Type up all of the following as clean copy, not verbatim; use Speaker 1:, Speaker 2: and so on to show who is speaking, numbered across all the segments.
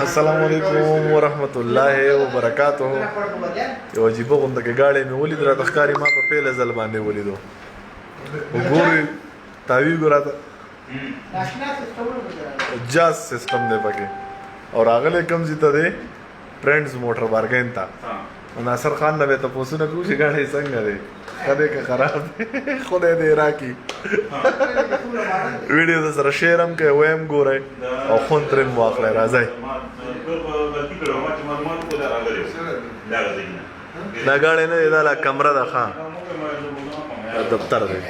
Speaker 1: السلام علیکم ورحمت الله وبرکاته. یو عجیب غونډه کې گاډي مې ولید، راته ښکاري ما په پیله ځل باندې ولیدو. وګورئ، تاوی ګوراته جاز سیستم دی پکې. او راغلی کوم ځای ته دی؟ پرنډز موټر بارګین ته. ناصر خان نه به تاسو نه کوو چې ګاډی څنګه دی، ښه دی که خراب دی؟ خدای دې راکړي. ویډیو د سره شیر هم کوي، وایم ګورئ او خوند ترې هم واخلئ. راځئ. دا ګاډی نه دی، دا لا کمره ده. ښه، دا دفتر دی.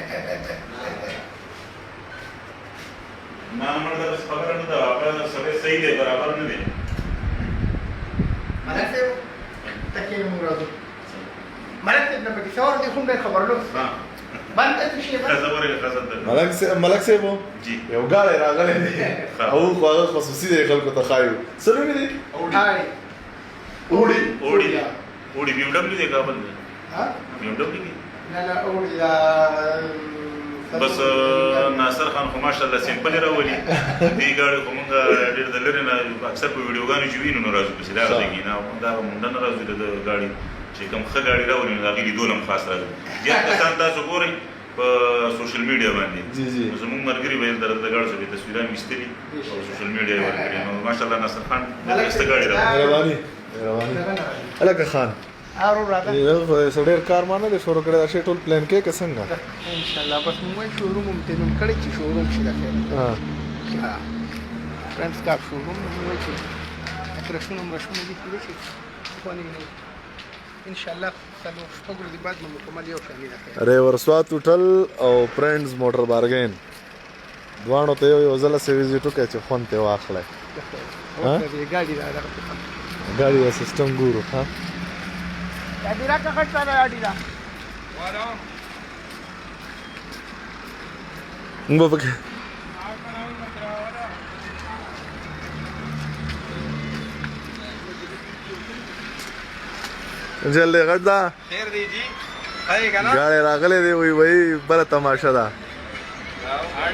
Speaker 2: نه نه، دا بس خبره نه ده، هغه سړی صحیح دی، برابر نه دی.
Speaker 3: ملک صاحب تکې موږ راځو. ملک صاحب نه پکې څور دي، کوم ډېر خبر لو باندې څه شي.
Speaker 1: ملک صاحب، ملک صاحب.
Speaker 2: جی.
Speaker 1: یو ګاډی راغلی دی او خو هغه خصوصي دی، خلکو ته ښایو. څه نوم دی؟ اوړي.
Speaker 2: اوړي، اوړي بي ام ډبلیو دی، کابل دی.
Speaker 3: ها؟
Speaker 2: بي ام ډبلیو دی.
Speaker 3: نه نه، اوړي دا.
Speaker 2: بس ناصر خان خو ماشاءالله سمپل راولي. دې ګاډي خو مونږ ډېر د لرې نه اکثر په ویډیوګانو چې وینو نو راځو پسې. دا ځای نه، دا مونږ نه راځو. د ګاډي چې کوم ښه ګاډي راولي نو هغې لیدو هم خاص راځو. زیات کسان تاسو ګورئ په سوشل میډیا باندې.
Speaker 1: جی جی.
Speaker 2: زموږ ملګري به درته د ګاډو څخه تصویران ویستلي او سوشل میډیا یې ورکړي. نو ماشاءالله ناصر خان ښایسته ګاډي راولي.
Speaker 1: مهرباني، مهرباني هلکه خان.
Speaker 3: ارو راځه.
Speaker 1: یو ډېر کار ما نه دی شروع کړی، دا شی ټول پلان کې که څنګه؟
Speaker 3: ان شاء الله. بس موږ شوروم هم ته نوم کړی چې شوروم شي د خیر.
Speaker 1: ها.
Speaker 3: فرندز کار شوروم موږ چې کرشونه مرشونه دي پوره شي، خو نه ان شاء الله 4 شپږ ورځې بعد به مکمل یو شان ده خیر.
Speaker 1: ریور سوات هوټل او فرندز موټر بارګین دواړو ته یو یو ځله سه ویزیټ وکړئ چې خوند ترې واخلئ.
Speaker 3: ها ګاډي دا
Speaker 1: ګاډي دا سیستم ګورو. ها.
Speaker 3: ګاډي راکه، غټ ګاډي دا.
Speaker 1: موږ به پکې جلدی غټ ده.
Speaker 4: خیر دی جی، خیر کنه.
Speaker 1: ګاډی راغلی دی، وی وی بله تماشه ده.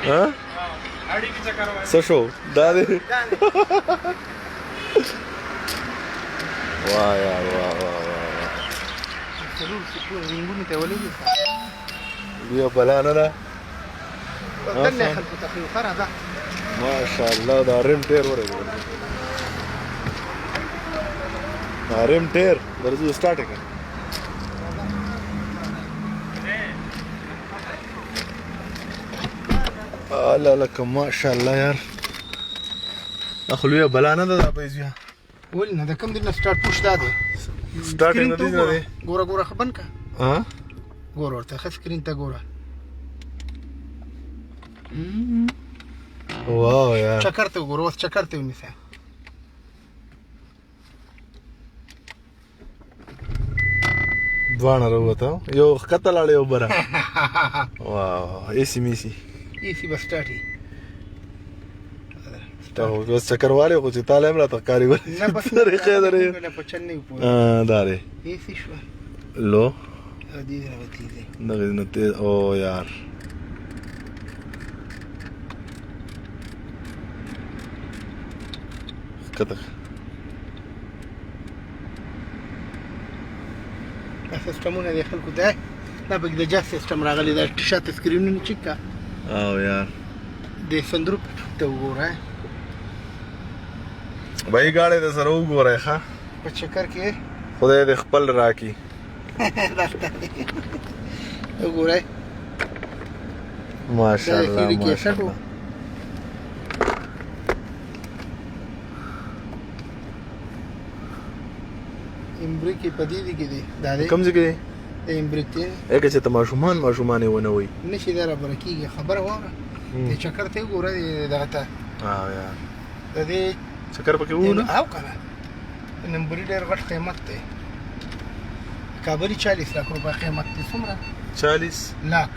Speaker 1: ها؟
Speaker 4: اړی کی چکر وای.
Speaker 1: څه شو؟ دا دی. واه یار، واه واه واه.
Speaker 3: څلور سکون رنګونو ته ولې.
Speaker 1: بیا بلا نه ده.
Speaker 3: دنه خلکو ته خو خره ده.
Speaker 1: ماشاءالله، دا ریم ټیر ورغی، دا ریم ټیر درځو. سٹارټ کړه. الله لکه ماشاءالله یار، دا خو لویه بلا نه ده دا پیسې.
Speaker 3: ول نه، د کوم دی نه سٹارټ پوش دا دی.
Speaker 1: سٹارټ نه دی، نه دی.
Speaker 3: ګوره ګوره، خبن کا.
Speaker 1: ها.
Speaker 3: ګوره ورته، ښه سکرین ته ګوره.
Speaker 1: واو یار.
Speaker 3: چکر ته وګوره، اوس چکر ته ونیسه.
Speaker 1: دواړه راووته، یو ښکته لاړ، یو بره. واو، ایسي میسي.
Speaker 3: ایسي به سټارټ.
Speaker 1: ته اوس چکر والے خو چې تاله هم راته ښکاري.
Speaker 3: نه بس.
Speaker 1: طریقې درې.
Speaker 3: نه په چل نه پوه.
Speaker 1: دا دی.
Speaker 3: ایسي شو.
Speaker 1: لو.
Speaker 3: دې نه به تیزه.
Speaker 1: دغه نه تیز. او یار، ښکته.
Speaker 3: دا سیستمونه د خلکو ده. دا پکې د جاز سیستم راغلی، دا شاته سکرینونه چک کا.
Speaker 1: او یار.
Speaker 3: د سندرو ته وګوره.
Speaker 1: بای، ګاډی د سره وګورئ. ښه.
Speaker 3: په چکر کې.
Speaker 1: خدای دې خپل راکړي.
Speaker 3: وګورئ.
Speaker 1: ماشاءالله.
Speaker 3: دا کیسټ
Speaker 1: ماشاءالله.
Speaker 3: امبریک په دې دي کې دي، دا دی.
Speaker 1: کوم ځای کې دی؟
Speaker 3: د امبریک دی.
Speaker 1: اګه چې ته ماشومان ماشومان یې ونه وي.
Speaker 3: نشي دا را کیږي. خبره واوره، د چکر ته وګوره دغه ته.
Speaker 1: او یار.
Speaker 3: د دې
Speaker 1: چکر پکې وو نه.
Speaker 3: او کنه، نمبري ډېر غټ قیمت دی. کابلی 40 لاک روپۍ قیمت دی. څومره؟
Speaker 1: 40
Speaker 3: لاک.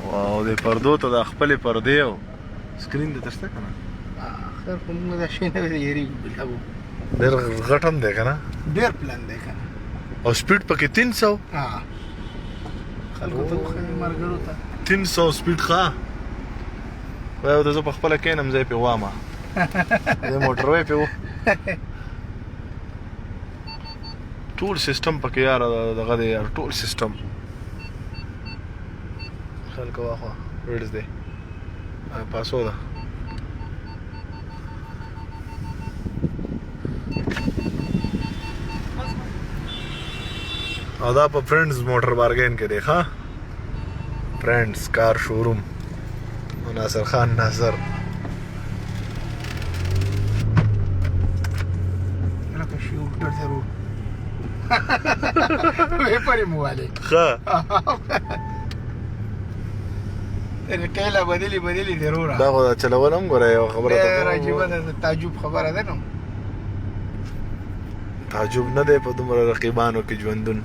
Speaker 1: واو، د پردو ته د خپل پردې او سکرین د تشته کنه.
Speaker 3: خیر، خو موږ دا شی نه یریږو بیا.
Speaker 1: ډېر غټم دی کنه.
Speaker 3: ډېر پلان دی کنه.
Speaker 1: او سپیډ پکې 300.
Speaker 3: ها، خلکو ته وښایي، مرګرو ته.
Speaker 1: 300 سپیډ. ښه وایو، د زه په خپله کښېنم، ځای پې وامه د موټروی پې و. ټول سیستم پکې یار دغه دی یار، ټول سیستم خیال کوه. خو ویډز دی پاسو ده. او دا په فرندز موټر بارګین کې دی، ښا فرندز کار شوروم، ناصر خان ناصر.
Speaker 3: لکه شي ډېر ضرور وې پرې مواله.
Speaker 1: ښه
Speaker 3: طریقې لا بدلي بدلي ضرور.
Speaker 1: دا خو دا چلول هم ګوره یو خبره
Speaker 3: ډېر
Speaker 1: ده،
Speaker 3: عجیبه ده، د تعجب خبره ده. نو
Speaker 1: تعجب نه دی په دومره رقیبانو کې ژوندون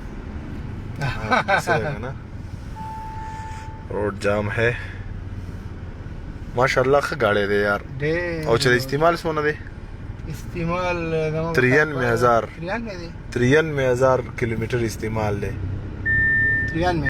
Speaker 1: څه ده کنه، روډ جام ہے. ماشاءالله ښه ګاډی دی یار.
Speaker 3: ډېر.
Speaker 1: او چې استعمال څونه دی؟
Speaker 3: استعمال
Speaker 1: 93,000.
Speaker 3: 93 دی.
Speaker 1: 93,000 کیلومتر استعمال دی.
Speaker 3: 93.